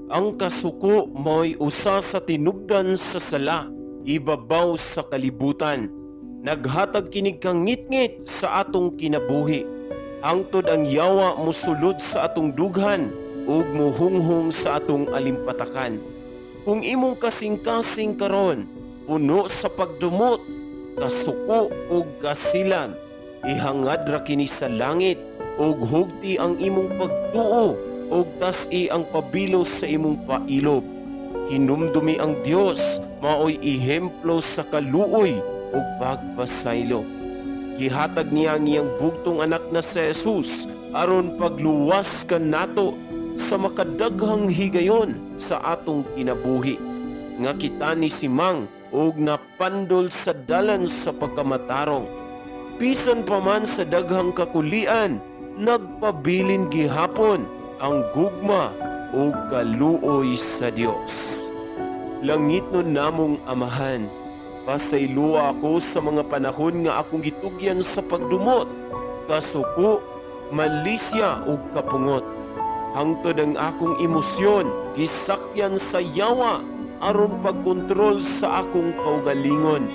Ang kasuko mao'y usa sa tinubdan sa sala ibabaw sa kalibutan. Naghatag kinig kangitngit sa atong kinabuhi. Hangtod ang yawa mosulod sa atong dughan ug muhunghong sa atong alimpatakan. Kung imong kasing-kasing karon puno sa pagdumot, kasuko ug kasilag, ihangad ra kini sa langit ug hugti ang imong pagtuo ug tas-i ang pabilos sa imong pailob. Hinumdumi ang Dios maoy ehemplo sa kaluoy ug pagpasaylo. Gihatag niya ang iyang bugtong anak na si Jesus aron pagluwas kanato sa makadaghang higayon sa atong kinabuhi. Nga kita ni simang ug napandol sa dalan sa pagkamatarong. Bisan pa man sa daghang kakulian, nagpabilin gihapon ang gugma ug kaluoy sa Dios. Langitnon namong Amahan, pasayloa ako sa mga panahon nga akong gitugyan sa pagdumot, kasuko, malisya ug kapungot. Hangtod ang akong emosyon gisakyan sa yawa aron pagkontrol sa akong kaugalingon.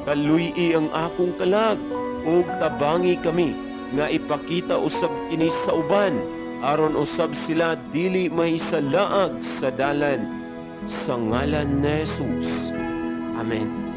Kaluy-i ang akong kalag ug tabangi kami nga ipakita usab kini sa uban aron usab sila dili mahisalaag sa dalan. Sa ngalan ni Jesus. Amen.